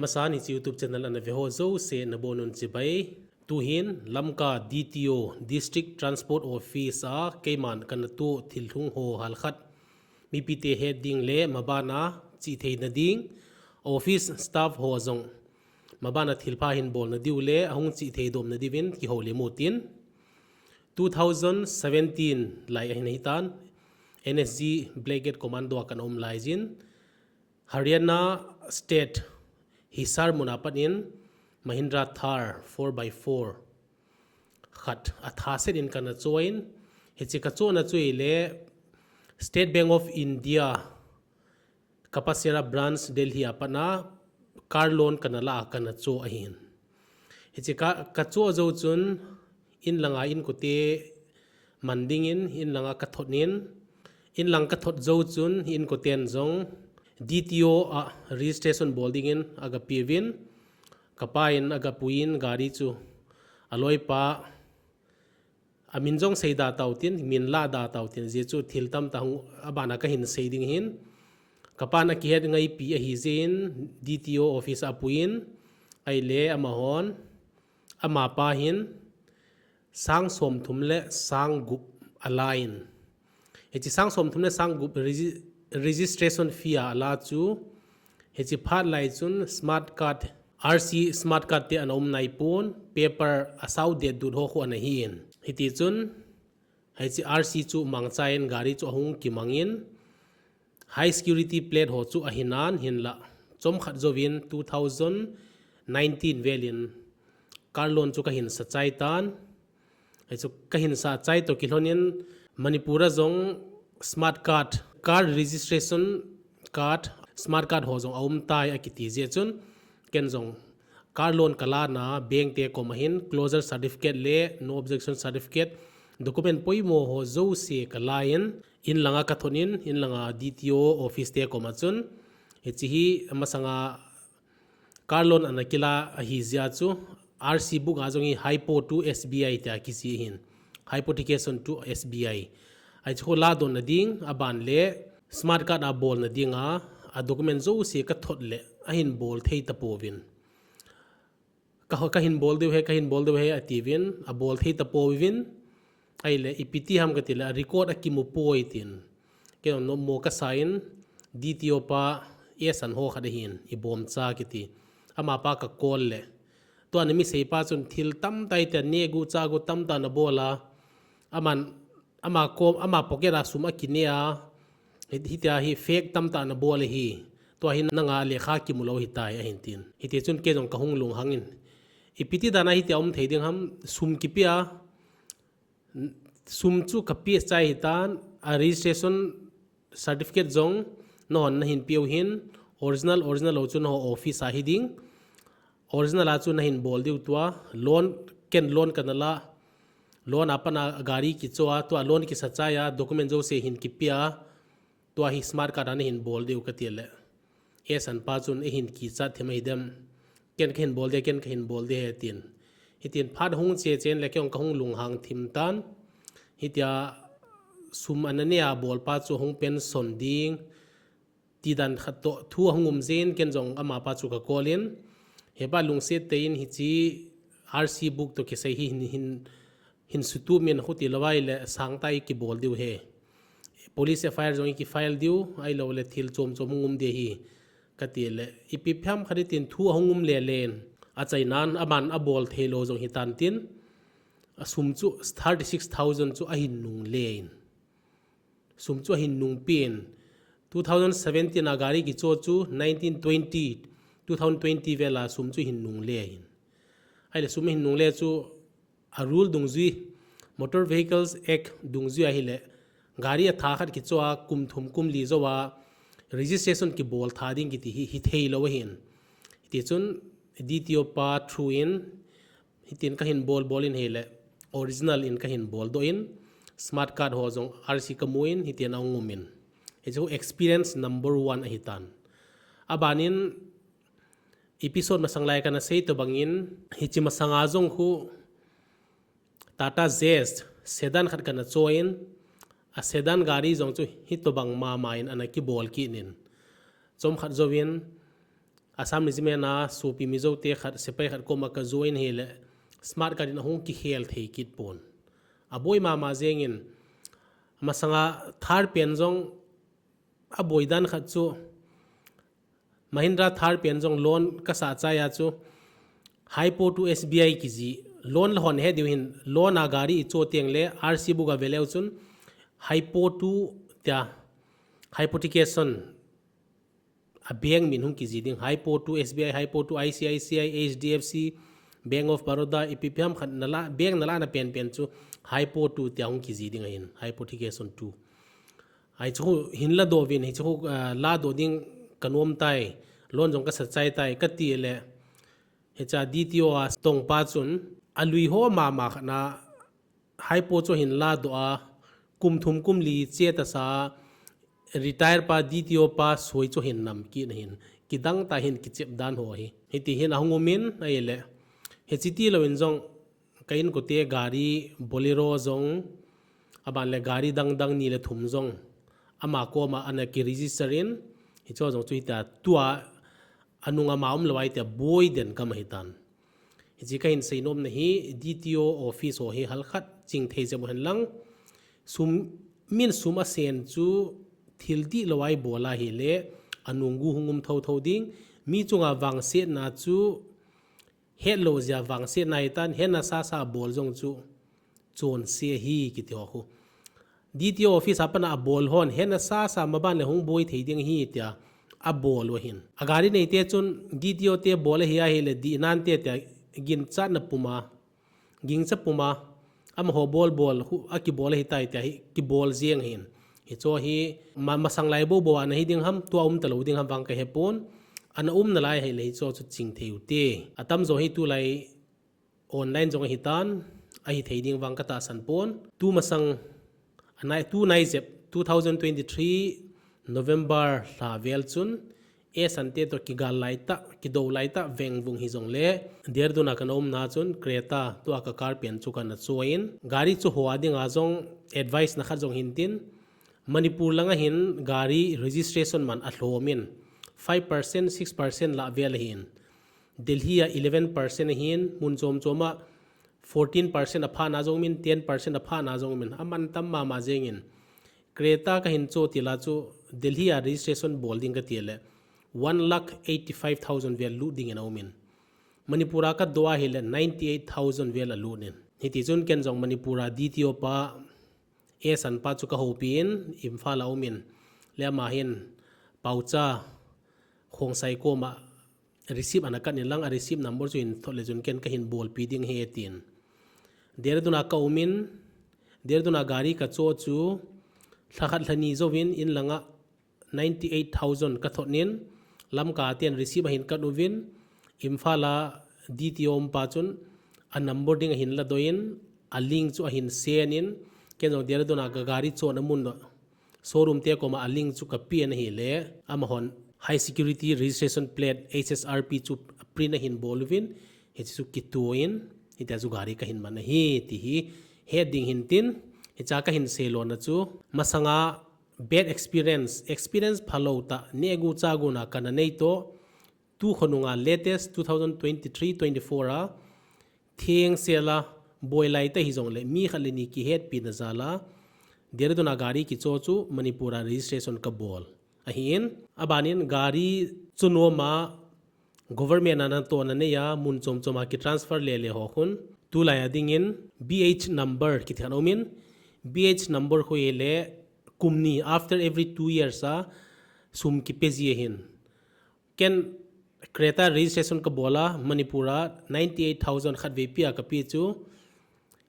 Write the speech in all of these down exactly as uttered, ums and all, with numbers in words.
Masan hiche YouTube channel ana ve ho jouse nabonun chibai. Tuhin Lamka D T O, District Transport Office a keiman kana tuh thil lhung ho halkhat mipite het ding le mabana chihthei nading, office staff ho jong mabana thilpha hin bolna diu le ahung chihthei dom nadiuvin kihoulim utin. Two thousand seventeen lai ahin hitan, N S G Black Gate Commando a kana um laijin, Haryana State Hisar mun a pat in Mahindra Thar four by four khat atha set in kana choh in, hiche kachohna chu ahile State Bank of India Kapasera Branch Delhi a pat a car loan kana la a kana choh ahin. Hiche ka, kachoh jou chun inlanga inkote man dingin inlanga kathot in, inlang kathot jou chun inkoten jong D T O a registration bol dingin agapeuvin, kapa in agapuiyin gari chu aloipa amin jong seida tautin, min lada tautin, ajeh chu thil tamtah hung abana kahin sei ding ahin. Kapan akihet ngaipi ahijeh in D T O office a apuiyin, ahile amahon, amapa hin sang somthum le sang gup alaiyin. Hiche sang somthum le sang gup regi-, registration fee a ala chu, hiche phat lai chun smart card, R C smart card te ana um naipon, paper asao detdut ho khu ana hin. Hitichun, hiche R C chu mangchaiyin gari chu ahung kimangin, high security plate ho chu ahinan hinla, chomkhat jouvin two thousand nineteen velin car loan chu kahin sachai tan. Hichu kahin sachai toh kilhonin Manipur a jong smart card, car registration card, smart card ho jong aumtai akiti jeh chun, ken jong car loan kalana bank te koma hin closure certificate le no objection certificate, document poimo ho jouse kalaiyin, inlanga kathot in, inlanga D T O office te koma chun, hiche hi amasanga car loan ana kila ahijeh chu, R C book a jong hi Hypo to S B I tia kiji ahin, Hypothecation to S B I. Hichu khu ladon nading, aban le smart card a bolna dinga, a document jouse kathot le ahin bol thei tapouvin. Ka, kahin bol diu ahi, kahin bol diu ahi atiuvin, abol thei tapouvin, ahile ipi ti ham katile, record akimu poi tin. Kei jong nommo kasan, D T O pa, asan ho khat ahin, Ibomcha kiti. Amapa ka call le, tua ana mi seipa chun thil tamtah tia neh gu chah gu tamtah ana bol a, aman, ama kom, ama pocket a sum akineh a, hi, hitia hi fake tamtah ana bol ahi. Tua hi nanga lekha kimu lou ahitai ahin tin. Hitichun kei jong kahung lunghangin, ipi ti dana hitia um thei ding ham, sum kipea, sum chu kapeh chai ahitan, a registration certificate jong nahon nahin peh u ahin, original, original lou chu naho office a hiding, original a chu nahin bol diu tua, loan, ken loan kana la, loan a pat a gari kichoh a, tua loan kisachai a, document jouse hin kipeh a, tua hi smart card a nahin bol diu katile, asan pa chun eihin kichat them ahidem. Ken kahin bol de, ken kahin bol de ahi tin. Hitin phat hung che chen le kei jong kahung lunghang thim tan. Hitia sum ana neh a bolpa chu hung pension ding, ti dan khat toh thu ahung um jeh in ken jong amapa chu ka call in, hepa lungset tah in hiche R C book toh kisai hi hin, hin, hin sutup in, khuti lou ahile sangtah a ikibol diu ahi. Police F I R jong ikifile diu, ahilouleh thil chom chom hung um ding ahi, katile, ipi ham khat hitin thu ahung um lele in, achainan aman abol thei lou jong hitan tin, asum chu thirty six thousand chu ahin nungle in. Sum chu ahin nungpen. Two thousand seventeen a gari kichoh chu nineteen twenty, two thousand twenty vel a sum chu ahin nungle ahin. Ahile sum ahin nungle chu a rule dungjui, Motor Vehicles Act dungjui ahile, gari atha khat kichoh a kum thum kum li jou a registration kibol tha ding kiti hi, hithei lou ahin. Hitichun D T O pa through in, hitin kahin bol bol in ahile, original in kahin bol doh in, smart card ho jong R C kamu in, hitin ahung um in. Hichu experience number one ahitan. Abanin, episode masang lai kana sei tobangin, hiche masanga jong khu Tata Zest sedan khat kana choh in, a sedan gari jong chu hitobang mama in ana kibol kit in. Chomkhat jouvin, Assam Regiment a sopi Mizo te khat, sepai khat koma ka join hile, smart card in ahung kikhel thei kit pon. Aboi mama jengin, masanga Thar pen jong aboi dan khat chu, Mahindra Thar pen jong loan ka sah chai a chu, Hypo two S B I kiji, loan la hon he diu hin, loan a gari i cho teng le, R C book a ve leu chun, Hypo two tia, hypothecation, a bank min hung kiji ding, Hypo two S B I, Hypo two I C I C I, H D F C, Bank of Baroda, ipi pi ham khat na la, bank na la na pen pen chu, Hypo two tia hung kiji ding ahin, hypothecation two. Ai chu hin la do vin, hi chu, ah, la do ding ka nom tai, loan jong ka sa chai tai, ka ti le, hicha D T O a tong pa chun, a lui ho mama khat na, Hypo chu hin la do a, kum thum kum li che ta sa, retire pa D T O pa soi chu hin nam kit na hin, kidang ta hin kichep dan ho hi. Hiti hin ahung um in, ai le, hichi ti lo in jong, ka inkote gari Bolero jong, aban le gari dang dang ni le thum jong, ama koma ana ki register in, hicho jong chu hita tua anung ama um lo ai tia boi den kama hitan. Hichi ka hin seinom na hi D T O office ho hi halkhat ching thei jep hen lang, sum, min sum a sen chu thil dih lo ai bol a hile, anung gu hung um tho tho ding, mi chunga vangsetna chu, het lo jia vangsetna hitan, hena sa sa bol jong chu, chonse hi kiti ho khu. D T O office a pana a bol hon, hena sa sa maban le hung boi thei ding hi tia, a bol u hin. A gari nei te chun, D T O te bol ahi a hile, dih nan te tia, ginchat na puma, gingcha puma, amaho bol bol, hu, a kibol ahi tai tia, hi, kibol jeng hin. Hicho hi, ma, masang lai bo bo ana hi ding ham, tua um ta lo ding ham vang ka he pon, ana um na lai hile hicho chu ching thei u te. Atam jo hi tu lai, online jong ahi tan, ahi thei ding vang ka tahsan pon. Tu masang, anai, tu nai jep, two thousand twenty-three November lha vel chun, e san te to kigal lai ta, kido lai ta, veng vung hi jong le, Dehradun a ka na um na chun, Creta, tua ka car pen chu ka na cho in, gari chu ho a ding a jong, advice na khat jong hin tin, Manipur langa hin gari registration man a hlom in, five percent, six percent lah vel ahin. Delhi a eleven percent ahin, mun chom chom a fourteen percent a pha na jong min, ten percent a pha na jong min, a man tam mama jeng in. Creta ka hin cho ti la chu Delhi a registration bol ding ka ti le, one lakh eighty-five thousand vel lut ding in a um in. Manipur a ka do a hile ninety-eight thousand vel a lut in. Hiti chun ken jong Manipur a D T O pa, e san pa chu ka houpi in, Imphal a um in. Le ama hin, Paucha, Khongsai koma, receipt ana kat in lang, a receipt number chu hin thot le chun ken ka hin bolpi ding ahi tin. Dehradun a ka um in, Dehradun a gari ka cho chu, lha khat lha ni jouvin in langa ninety-eight thousand ka thot in, Lamka ten receipt ahin kat uvin, Imphal a D T O um pa chun, a number ding ahin la doh in, a link chu ahin send in, ken jong Dehradun a ka gari chona mun doh. Showroom te koma a link chu ka pe na hile, amahon high security registration plate, H S R P chu print ahin bol uvin, hichu kituh in, hitia chu gari ka hin man ahi, ti hi, het ding hin tin, hicha ka hin seilona chu, masanga bad experience, experience phalou ta, negu chagu na ka na nei to, tu khonunga latest two thousand twenty-three twenty-four a, theng sela, boi lai ta hi jong le, mi khat le ni kihetpi na jal a, Dehradun a gari kicho chu Manipur a registration ka bol. Ahin, abanin gari chu nom a, government a na to na nei a, mun chom chom a ki transfer le le ho khun. Tulai a ding in, B H number kiti khan um in, B H number khu hile, kum ni after every two years a, sum kipe ji ahin. Ken Creta registration ka bol a, Manipur a ninety-eight thousand khat vei pe a ka pe chu.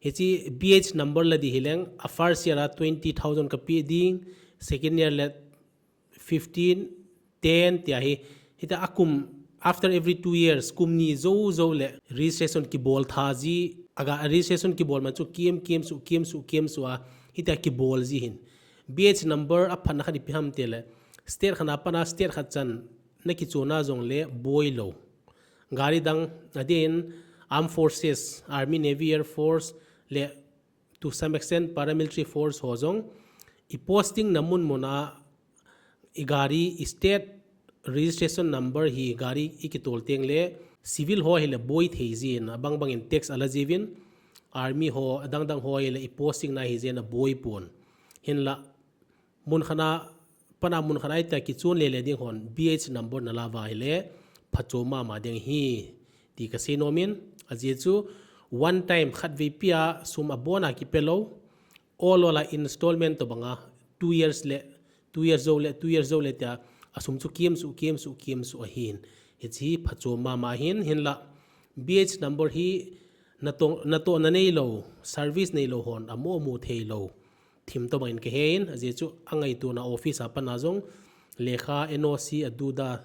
Hichi B H number la di hileng, a first year a twenty thousand ka pe ding, second year le fifteen, ten tia hi. Hita a kum, after every two years, kum ni jou jou le registration kibol tha ji, aga registration kibol man chu kiem, kiem su, kiem su, kiem su a, hita kibol ji hin. B H number a phatna khat ipi ham ti le, state khat a pat a state khat chan na kichon a jong le boi lou. Gari dang, adin Armed Forces, Army, Navy, Air Force, le to some extent paramilitary force ho jong, i posting na mun mun a, i gari, i state registration number hi gari i kitol teng le civil ho hi le boi thei jin, abang bang in tax ala jiuvin, army ho, adang dang ho hi le i posting na hi jin a boi pon. Hinla, mun khana, pana mun khana i ta kichun le le ding hon, B H number na la va hi le, phacho mama ding hi, ti ka sei nom in, ajeh chu, one time khat vei pia sum abona kipe lou, ol ol a installment to banga, two years le, two years jou le, two years jou le tia, asum chu kiam su, kiam su, kiam su ahin. Hichi phacho mama hin, hinla, B H number hi, na to, na to na nei lou, service nei lou hon, amo mu thei lou. Thim to bang in ka he in, ajeh chu angai tu na office a pana jong, lekha N O C a du da,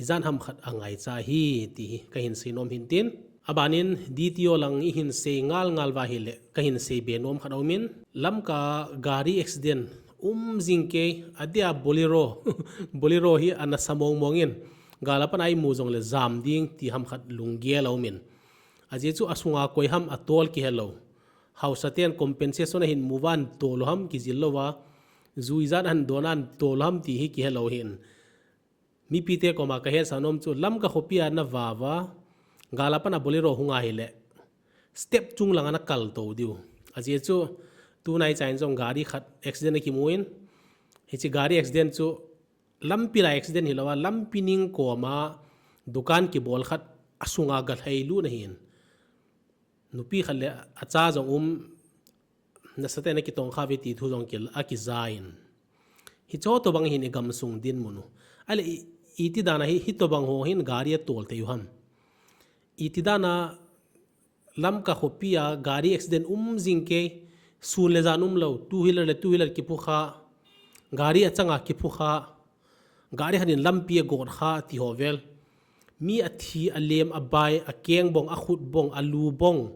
ijat ham khat angai cha hi, ti hi ka hin sei nom hin tin. Abanin D T O lang i hin sei ngal ngal va hi le, ka hin sei be nom khat aum in. Lamka gari accident, um jing kei, adia Bolero, Bolero hi ana sa mong mong in. Gal a pana i mu jong le jam ding, ti ham khat lunggel aum in. Ajeh chu asunga koi ham atol kihe lou. Hausa ten compensation ahin mu van tol ham kijil lou va. Jui jan ahin don an tol ham ti hi kihe lou hin. Mipi te koma ka hetsah nom chu Lamka khopi a na va va. Gal a pana Bolero hung a hi le. Step chung lang ana kal to diu. Ajeh chu tunai chain jong gari khat accident a kimu in. Hichi gari accident chu lampi la accident hi lou a, lampi ning koma dukan kibol khat asunga ga thei lu na hin. Nupi khat le acha jong um, nasatah in akitong kha ve ti thu jong kila, akija in. Hicho to bang hin i gamsung dinmun u. Ahile i, iti dan a hi, hito bang ho hin gari atol thei u ham. Iti dan a Lamka khopi a gari accident um jing kei, sun le jan um lou, two wheeler le two wheeler kiphu kha, gari achanga kiphu kha, gari khat in lampi agot kha ti ho vel. Mi athi, alem, abai, akeng bong, akhut bong, alu bong,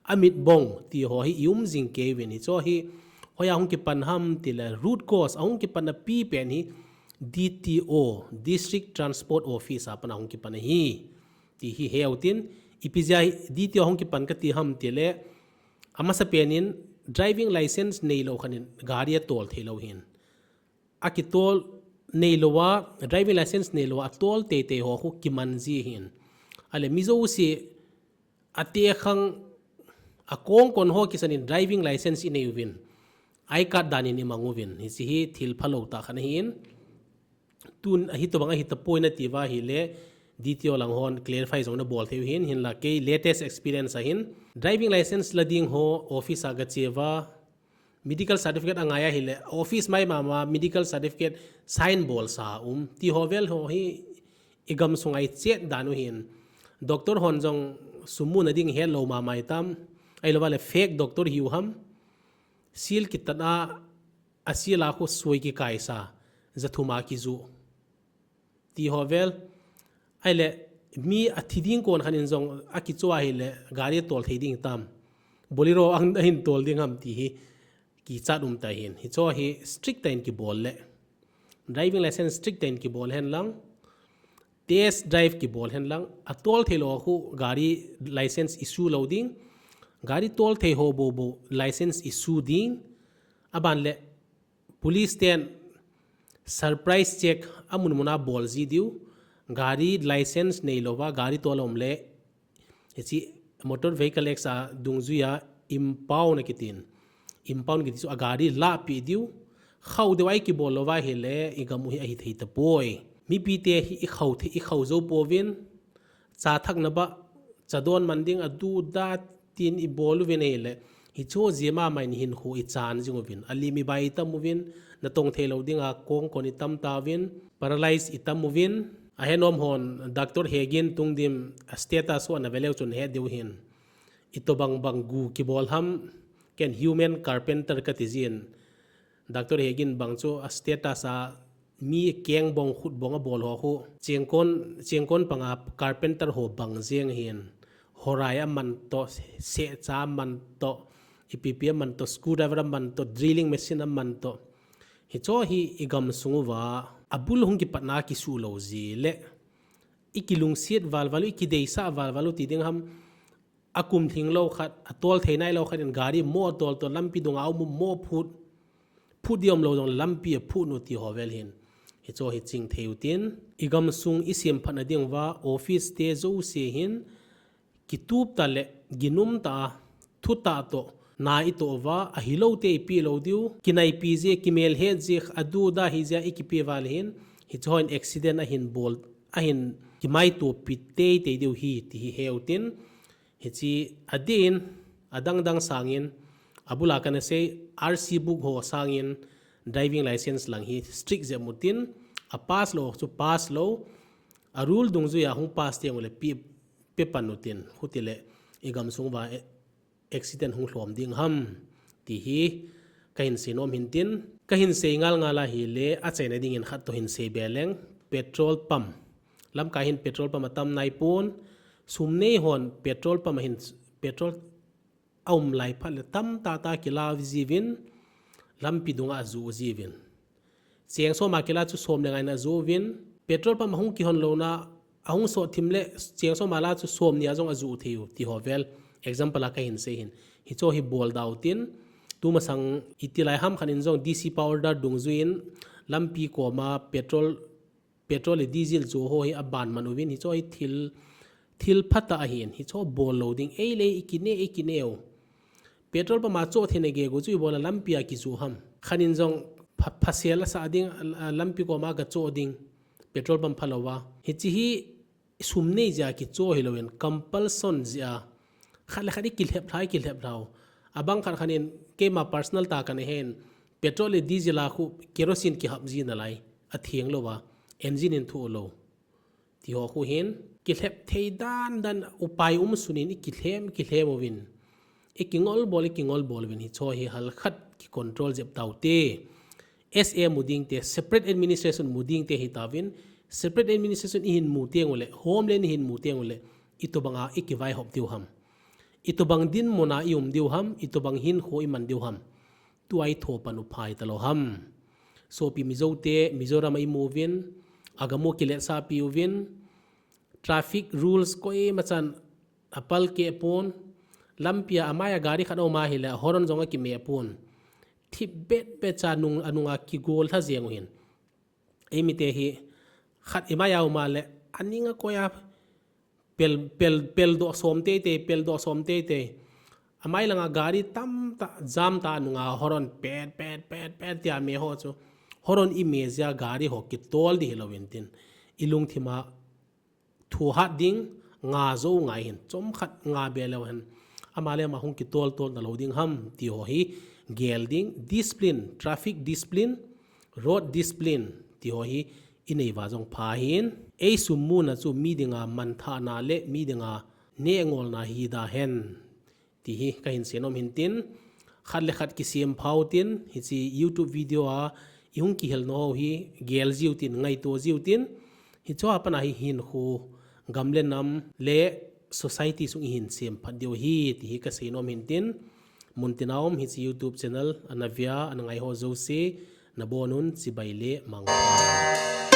amit bong, ti ho hi i um jing kei uvin hicho hi. Hoiya hung kipan ham ti le root cause, ahung kipan a pi pen hi D T O, District Transport Office a pan ahung kipan ahi. Ti hi he u tin, ipi jeh a hi D T O ahung kipan ka ti ham ti le, amasa pen in driving license nei lou khat in gari atol thei lou hin. Akitol nei lou a, driving license nei lou a, atol tei tei ho khu kiman ji hin. Ahile mi jouse ate khang akong kon ho kisan in driving license i nei uvin. I card dan in i mang uvin. Hichi hi thil phalou tah khat ahi in. Tun ahi to bang ahi ta poi na ti va hi le D T O lang hon clarify jong na bol thei u hin, hinla kei latest experience ahin. Driving license la ding ho office a ga che va, medical certificate angai a hi le, office mai mama medical certificate sign bol sa um. Ti ho vel ho hi i gamsung a i chet dan u hin. Doctor hon jong sum mu na ding het lou mama i tam. Ahilou va le fake doctor hi u ham. Sil kitan a, asil a khu sui kikai sa. Jathum a kiju. Ti ho vel. Ahile, mi athi ding kon khan in jong akicho a hi le, gari tol thei ding tam. Bolero ang ahin tol ding ham ti hi, kichat um ta hin. Hicho hi strict tah in kibol le. Driving license strict tah in kibol hen lang. Test drive kibol hen lang. Atol thei lou khu gari license issue lou ding. Gari tol thei ho bou bou license issue ding. Aban le, police ten surprise check amun mun a bol ji diu. Gari license nei lou va, gari tol um le. Hichi Motor Vehicle Act a dungjui a impound akitin. Impound kiti chu a gari lahpi diu. Khau deu a i kibol lou va hi le, i gam u hi ahi thei ta poi. Mipi te hi i khau thei, i khau jou pouvin. Cha thak na ba, cha don man ding a du da tin i bol uvin hi le. Hicho jeh mama in hin khu i chan jing uvin. A lim i bai i tam uvin, na tong thei lou ding a kong kon i tam ta uvin, paralyze i tam uvin. A he nom hon, Doctor Hegin Tungdim, a status ho na ve leu chun he diu hin. I to bang bang gu kibol ham, ken human carpenter ka ti jin. Doctor Hegin bang chu a status a mi keng bong khut bong a bol ho khu. Chengkon, chengkon panga carpenter ho bang jeng hin. Horai a man to, secha man to, ipi pi a man to, screwdriver a man to, drilling machine a man to. Hicho hi i gam sung uva, a bul hung kipatna kisu lou ji le. I kilungset val val u, i kideisah val val u ti ding ham. A kum thing lou khat, a tol thei nai lou khat in gari mo tol tol lampi dunga um mo phut. Phut di um lou jong lampi a phut nu ti ho vel hin. Hicho hi ching thei utin, i gamsung i semphatna ding uva, office te jouse hin, kitup ta le, ginum ta a, thu ta to, na i to uva, ahilou te i pi lou diu, kinaipi je, kimel het je, adu da hi je, i kipi uva le hin, hicho hin accident ahin bol, ahin kimaito pi tei tei diu hi, ti hi he utin, Hichi adin, adang dang sangin, abula kana sei R C book ho sangin, driving license lang hi strict jep utin, a pass lou chu pass lou, a rule dungjuia hung pass teng ule pi, pe pan utin, hutile i gamsung uva accident hung lhom ding ham, ti hi kahin sei nom hintin, kahin sei ngal ngal a hile, achaina dingin khat to hin sei be leng, petrol pump. Lamkai hin petrol pump atam nai pon, sum nei hon petrol pump a hin petrol aum lai phat le tam tata kila jiuvin, lampi dunga aju jiuvin. Cheng som a kila chu som le nga in aju uvin, petrol pump ahung kihon louna, ahung sot thim le cheng som a la chu som ni a jong aju thei u, ti ho vel. Example a kahin sei hin. Hicho hi bol da utin, tumasang iti lai ham khat in jong D C pa order dungjuiin, lampi koma petrol petrol le diesel chu ho hi aban man uvin, hicho hi thil, thil phatah ahin, hicho bol lou ding, ei le i kine, i kine u. Petrol pump a cho theina gegu chu ibola lampi a kiju ham. Khat in jong pha, phasel asa ding, a, a, lampi koma ga cho ding. Petrol pump phalou va. Hichi hi sum nei jia kicho hilouvin, compulsion jia. Khat le khat i kilhep lha, i kilhep lha u. Abang khat khat in keima personal ta kana hen, petrol le diesel a khu kerosene kihap ji nalai. Atheng lou va, engine in thu lou. Ti ho khu hin, kilhep thei dan dan upai um sunin i kilhem, kilhem uvin. I kingol bol, i kingol bol uvin hicho hi hal khat ki control jep tau te. S A mu ding te, separate administration mu ding te hi tauvin, separate administration i hin mu teng ule, homeland i hin mu teng ule, itobang a i kivai hop diu ham. Itobang dinmun a i um diu ham, itobang hinkho i man diu ham. Tua i thopan u phai talou ham. Sopi Mizo te, Mizoram a i mu uvin, agamu kiletsa pi uvin, traffic rules koima chan apal keh pon, lampi a amai a gari khat aum a hile, horn jong akime pon. Thip bet bet cha nung, anunga kigol lha jeng u hin. Eimi te hi, khat imai a um a le, aning a koi a, pel, pel, pel doh som tei tei, pel doh som tei tei. Amai langa gari tamtah, jam ta nunga horn pet, pet, pet, pet tia me ho chu. Horn i me jia gari ho kitol di hilou intin. I lungthim a thu hat ding, nga jou ngai hin, chomkhat nga be leu hen. Ama le ama hung kitol tol na lou ding ham, ti ho hi gel ding, discipline, traffic discipline, road discipline, ti ho hi i nei uva jong pha hin. Ei sum muna chu mi dinga manthahna le mi dinga neh ngolna hi da hen. Ti hi kahin sei nom hintin, khat le khat kisem phau tin, hichi YouTube video a i hung kihel nau hi gel jiu tin, ngaito jiu tin, hicho a pat a hi hinkho gam le nam le society sung i hin sem phat diu hi, ti hi kasei nom hintin, mun tina um hichi YouTube channel ana vea, ana ngai ho jouse, nabon un chibai le mangpha.